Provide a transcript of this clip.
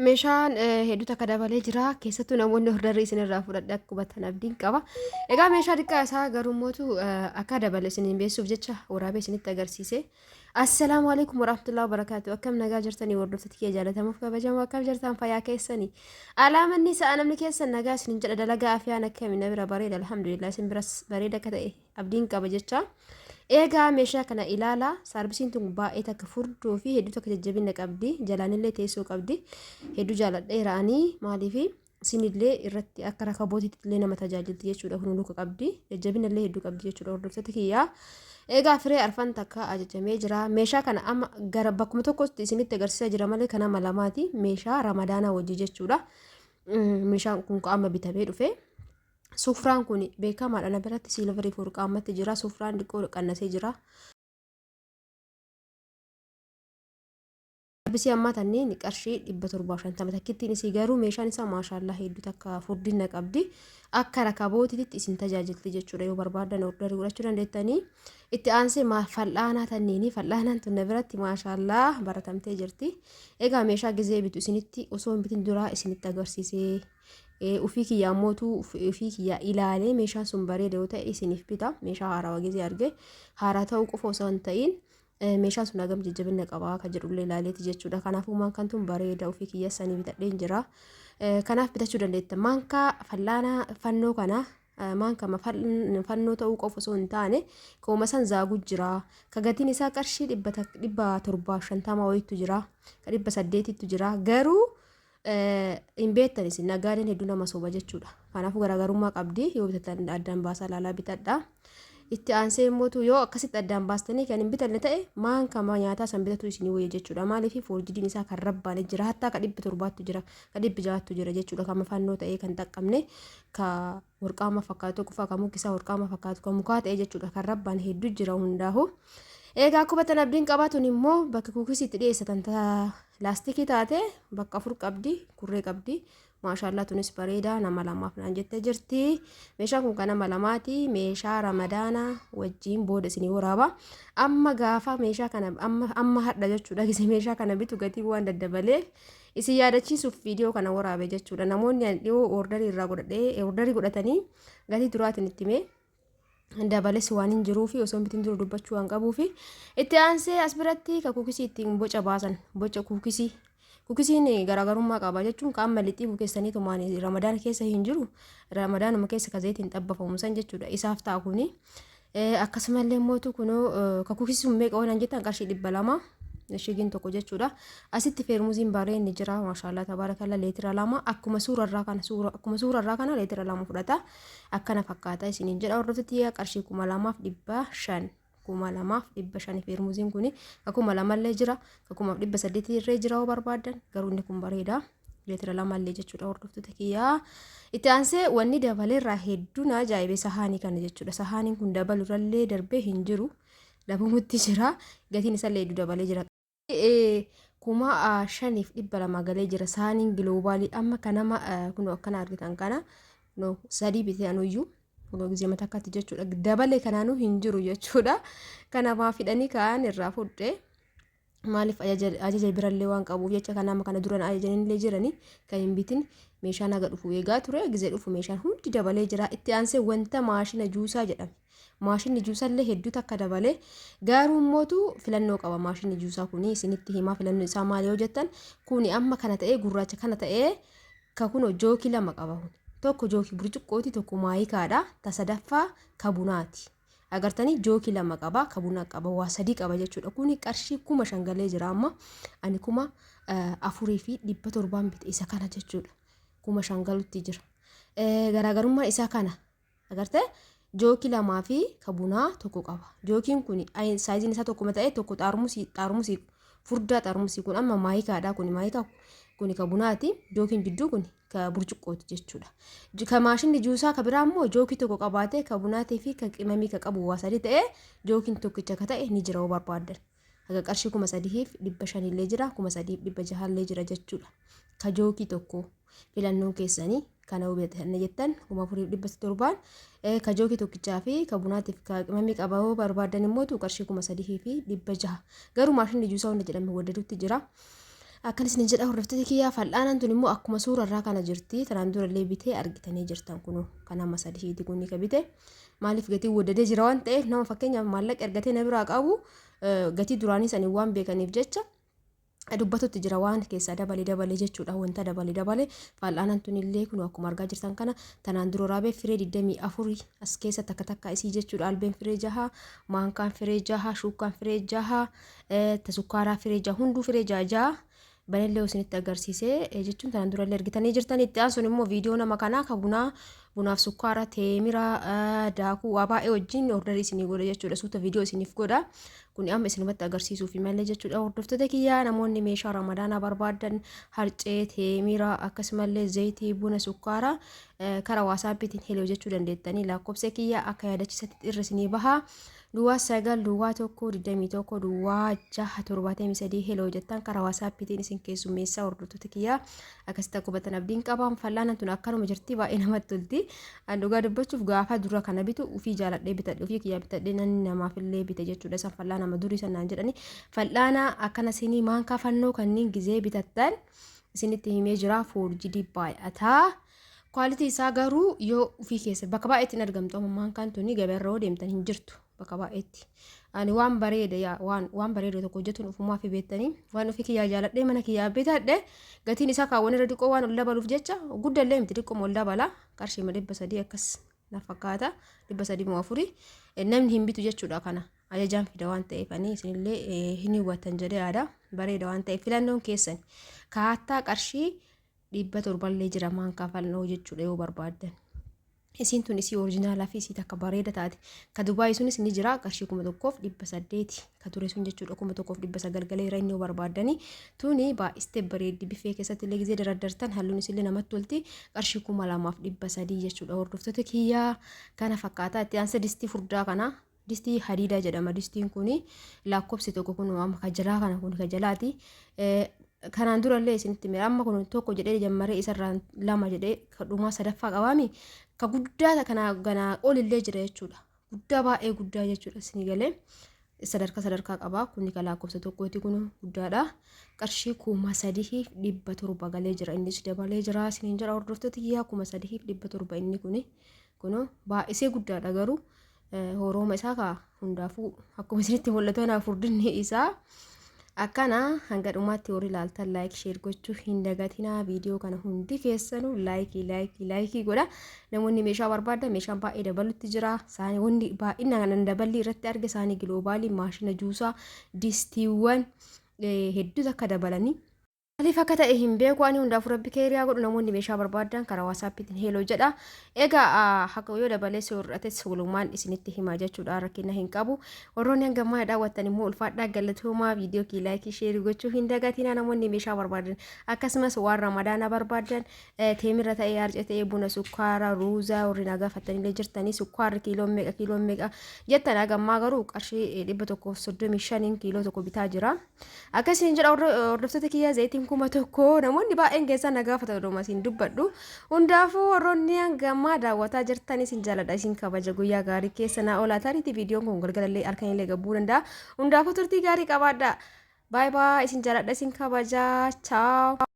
Meeshaan hedduu takka dabalee jira. Keessattuu namoonni ordarii isinirraa fudhadhe akka hubattan abdiin qaba. Egaa meeshaa xiqqaa isaa garuu mootu akka dabale isiniin beeksisuuf jecha waraabee isinitti agarsiise. Assalaamu alaikum warahmatullahi wabarakatuh. Akkam nagaa jirtanii hordoftoota kiyya jaallatamuuf kabajamoo akkam jirtan fayyaa keessanii. Alaamanni sa'a namni keessan nagaa isinin jedha dalagaa afiyaan akkami na bira bareeda alhamdulillah isin biras bareeda akka ta'e abdiin qaba jecha. Eegaa meeshaa kana ilaala. Saarbisiin tun baay'ee takka furdoo fi hedduu takka jajjabina qabdi. Jalaanillee teessoo qabdi. Hedduu jaaladheera ani maaliif isinillee irratti akka rakabootiitti illee nama tajaajilti jechuudha. Kun luka qabdi. Jajjabina illee hedduu qabdi jechuudha hordoftoota kiyyaa. Eegaa firee arfan takka ajajamee jira. Meeshaa kana amma gara bakkuma tokkotti isinitti agarsiisaa jira malee kan nama lamaati. Meeshaa ramadaanaa wajji jechuudha. Meeshaan kun amma bitamee dhufe. Sufraan kun beekamaadha na biratti silvarii fi warqaammatti jira. Sufraan xiqqoo qannasee jira. Bisii ammaa tanniin qarshii 750 takkittiin isii garuu meeshaan isaa maashaallaa hedduu takka furdina qabdi. Akka rakabootitti isin tajaajilti jechuudha yoo barbaadan ordarii godhachuu dandeettanii. Itti aansee fal'aanaa tanniini fal'aanaan tun na biratti maashaallaa baratamtee jirti. Egaa meeshaa gizee bitu isinitti osoo hin bitin duraa isinitti agarsiisee Ufii kiyyaa mootuu ufii kiyyaa ilaalee meeshaan sun bareeda yoo ta'e isiniif bita. Meeshaa haarawaa gizee arge haaraa ta'uu qofa osoo hin ta'in meeshaan sun hagam jajjabina qabaa kan jedhullee ilaaleeti jechuudha. Kanaafuu maankaan tun bareeda ufii kiyya sanii bitadheen jira. Kanaaf bitachuu dandeetta. Maankaa fal'aanaa fannoo kana maankama fannoo ta'uu qofa osoo hin taane kooma san zaagu jira. Ka gatiin isaa qarshii 750 wayiitu jira. Ka 800tu jira. Garuu hin beektan isin naggaadeen hedduu nama soba jechuudha. Kanaafuu garaagarummaa qabdi yoo bitatan addaan baasaa ilaalaa bitadha. Itti aansee immoo yoo akkasitti addaan baastanii kan hin bitanne ta'e maan kama nyaataa san bitatu isinii wayya jechuudha. Maaliif foorjidiin isaa kan rabbaane jira hattaa ka 700ttu jira ka 600ttu jira jechuudha. Kan fannoo ta'ee kan xaqqabne ka warqaama fakkaatu tokko fa'a kan muki isaa warqaama fakkaatu kan mukaa ta'e jechuudha. Kan rabbaan hedduu jira hundaahu. Egaa akkuma tan abdiin qabaatuun immoo bakka kuukisii itti dhiyeessatan Laastikii taate bakka afur qabdi, kurree qabdi. Maashaallaa tunis bareeda nama lamaaf naan jettee jirti. Meeshaan kun kan nama lamaati. Meeshaa ramadaana wajjiin booda isinii waraaba. Amma gaafa meeshaa kana amma amma hadha jechuudha. Gise meeshaa kana bitu gatii waan daddabaleef isin yaadachiisuuf viidiyoo kana waraabe jechuudha. Namoonni ani dhiyoo ordarii irraa godhadhee ordarii godhatanii gatii duraatiin itti himee dabales waan hin jiruufi osoo hin bitin dura dubbachuu waan qabuufi itti aansee as biratti ka kuukisii ittiin boca baasan boca kuukisii kuukisiin garaagarummaa qaba jechuun ka amma lixii bukeessanii tumaan ramadaana keessa hin jiru ramadaanuma keessa ka zayitiin xabbafamu san jechuudha isaaf ta'a kuni akkasumallee mootu kunoo ka kuukisii sun meeqa waan jettan qarshii 200 shigiin tokko jechuudha asitti feermuziin bareen ni jira maashaallah tabaarakalla leetira 2 akkuma suurarraa kana suura akkuma suurarraa kana leetira 2 fudhata Akkana fakkaata isiniin jedha hordoftoota tiyya qarshii 2500 2500 feermuziin kuni ka 2000llee jira ka 1800 illee jira yoo barbaaddan garuu inni kun bareeda leetira lamallee jechuudha hordoftoota kiyyaa. Itti aansee wanni dabaleerraa hedduu na ajaa'ibe sahaanii kana jechuudha. Sahaaniin kun dabalurallee darbee hin jiru dhabamutti jira gatiin isallee hedduu dabalee jira. 5200 galee jira saaniin giloobaalii amma kanama kunoo akkana argitan kana no sadii bitee anuyyuu kunoo gizee matakkatti jechuudha dabale kanaanuu hin jiru jechuudha kana maa fidhanii ka'an irraa fudhe maaliif ajaja birallee waan qabuuf jecha kanama kana duran ajajanillee jiranii kan hin bitin meeshaan haga dhufu eegaa ture gizee dhufu meeshaan hundi dabalee jira itti aansee wanta maashina juusaa jedhame Maashinni juusallee hedduu takka dabale. Garuu immootu filannoo qaba maashinni juusaa kuni isinitti himaa filannoo isaa maali yoo jettan kuni amma kana ta'ee gurraacha kana ta'ee ka kunoo jookii lama qaba kun. Tokko jookii burcuqqooti tokko maayikaadha ta sadaffaa ka bunaati. Agartanii jookii lama qaba ka bunaa qaba waa sadii qaba jechuudha. Kuni qarshii 5000 galee jira amma ani 4700n bite isa kana jechuudha. 5000 galutti jira. Garaagarummaan isaa kana. Agartee jookii lamaa fi ka bunaa tokko qaba. Jookiin kun saayiziin isaa tokkuma ta'e tokko xaarmusii xaarmusii furdaa xaarmusii kun amma maayikaadha kun maayikaa kun ka bunaati jookiin jidduu kun ka burcuqqooti jechuudha. Ka maashinni juusaa ka biraa immoo jookii tokko qabaatee ka bunaatii fi ka qimamii ka qabu waa sadii ta'e jookiin tokkicha ka ta'e ni jira yoo barbaaddan. Haga qarshii 3500 illee jira 3600 illee jira jechuudha. Ka jookii tokko. Filannoon keessanii kana yoo bitattan jettan 4700n ka jookii tokkichaa fi ka bunaatiif ka qimamii qaba yoo barbaadan immoo tu qarshii 3600 garuu maashinni juusaa hunda jedhame waddadutti jira. Akkan isin jedha hordoftoota kiyyaa, fal'aanaan tun immoo akkuma suura irraa kana jirti. Tanaan dura illee bitee argitanii jirtan kunu kan amma sadiiti kun ka bite. Maaliif gatii waddadee jira waan ta'eef, nama fakkeenyaaf maallaqa ergatee na biraa qabu gatii duraanii sanii waan beekaniif jecha dubbatutti jira, waan keessaa dabale dabale jechuudha, wanta dabale dabale. Fal'aanaan tun illee kun akkuma argaa jirtan kana tanaan dura raabee firee 24 as keessa takka takka isii jechuudha. Albeen firee jaha, maankaan firee jaha, shuukkaan firee jaha, sukkaaraa firee jaha, hunduu firee jaha jaha. Banallee isinitti agarsiisee jechuun tanaan durallee argitanii jirtan. Itti aansuun immoo viidiyoo nama kanaa ka bunaa, bunaaf sukkaara, teemira, daakuu waa baay'ee wajjin orderii isinii godha jechuudha. Suuta viidiyoo isiniif godha. Kun amma isinumatti agarsiisuuf malee jechuudha. Hordoftoota kiyyaa, namoonni meeshaa Ramadaanaa barbaadan, harcee, teemira, akkasumallee zayitii, buna, sukkaara, karaa WhatsAppiitiin hello jechuu dandeettanii. Lakkoofsa kiyyaa akka yaadachiisatti irra isinii baha. 09 01 21 06 73 hello jettan karaa WhatsAppiitiin isin keessummeessaa. Hordoftoota kiyyaa, akkasitti akka hubatan abdiin qaba. Fal'aanaan tun akkanuma jirti, baay'ee namatti tolti. Dhugaa dubbachuuf gaafa dura kana bitu ufii jaaladhee bitadhe, ufii kiyyaa bitadhe, namni namaaf illee bite jechuudha. Isaan fal'aana durii sanaan jedhani fal'aana akkana sinii maankaa fannoo kanneen gizee bitattan isinitti himee jira, foorjidii baay'ataa. Quality isaa garuu yoo ufii keessa bakka baay'eetti hin argamtu. Amma maankaan tuni gabaarra yoo deemtan hin jirtu bakka baay'eetti. Ani waan bareeda yaa waan bareeda tokko hojjetuun ofumaa fi beektanii waan ofii kiyyaa jaaladhee mana kiyyaa bitadhe. Gatiin isaa kaawwan irra xiqqoo waan ol dabaluuf jecha, guddallee miti, xiqqoo ol dabala, qarshii 300 akkas na fakkaata, 300 moo afurii. Namni hin bitu jechuudha. Kana ajajaan fida waan ta'eef ani isinillee hin hubattan jedhee yaada. Bareeda waan ta'eef filannoon keessan. Kaattaa qarshii 700llee jira maankaa fal'oo jechuudha yoo barbaaddan. Isiin tun isii originalaa fi isii takka bareeda taate. Ka Dubaayii sunis ni jira, qarshii 1800 ka ture sun jechuudha, 1900 galeera inni yoo barbaaddani. Tuni baay'istee bareeddi, bifee keessatti illee gizee daraddartan halluun isillee namatti tolti, qarshii 2300 jechuudha. Hordoftoota kiyyaa, kana fakkaataa. Itti aansee distii furdaa kana, distii hadiidaa jedhama. Distiin kuni lakkoofsi tokko kun amma ka jalaa kana, kun ka jalaati. Kanaan durallee isinitti mira, amma kun tokko jedhee jammaree isarraan lama jedhee dhumaa sadaffaa qabaami. Ka guddaa kana ganaa olillee jira jechuudha. Guddaa, baay'ee guddaa jechuudha. Isinii galee sadarkaa sadarkaa qabaa. Kuni ka lakkoofsa tokkooti, kun guddaadha. Qarshii 3700 galee jira, innis dabalee jira isiniin jira hordoftoota kiyyaa. 3700 inni kuni kun baay'isee guddaadha, garuu horooma isaa kaa hundaafuu akkuma isinitti mul'atu kanaaf furdinni isaa akkana. Hanga dhumaatti warri ilaaltan like, share gochuu hin dagatinaa. Viidiyoo kana hundi keessanuu like, like, like godha. Namoonni meeshaa barbaadan, meeshaan baay'ee dabalutti jira. Isaanii wanni baay'inaan kanan daballi irratti arge isaanii Global, maashina juusaa, distiiwwan hedduutu akka dabalanii. Maaliif akka ta'e hin beeku ani. Hundaafuu rabbi keeriyaa godhu. Namoonni meeshaa barbaadan karaa WhatsAppiitiin hello jedha. Egaa haqa yoo dabalee si hir'ates walumaan isinitti hima jechuudha, rakkina hin qabu. Warroonni hanga ammaa daawwattan immoo ulfaadhaa, galatoomaa. Viidiyoo kii like, share gochuu hin dagatina. Namoonni meeshaa barbaadan, akkasumas waan Ramadaanaa barbaadan, teemira ta'ee, harce ta'ee, buna, sukkaara, ruuzaa warri na gaafattanillee jirtanii, sukkaarri kiiloon meeqa, kiiloon meeqa jettan. Hanga ammaa garuu qarshii 135n kiiloo tokko bitaa jira. Akkasiin jedha hordoftoota kiyyaa. Zayitiin 1000 namoonni baay'een keessaa na gaafatan oduma isin dubbadhu. Hundaafuu warroonni hanga ammaa daawwataa jirtan isin jaaladha, isin kabaja. Guyyaa gaarii keessa naa oolaa. Tariitii viidiyoon kun galgalallee halkanillee gabbuu danda'a. Hundaafuu turtii gaarii qabaadha. Baay'ee baay'ee isin jaaladha, isin kabaja. Ciao.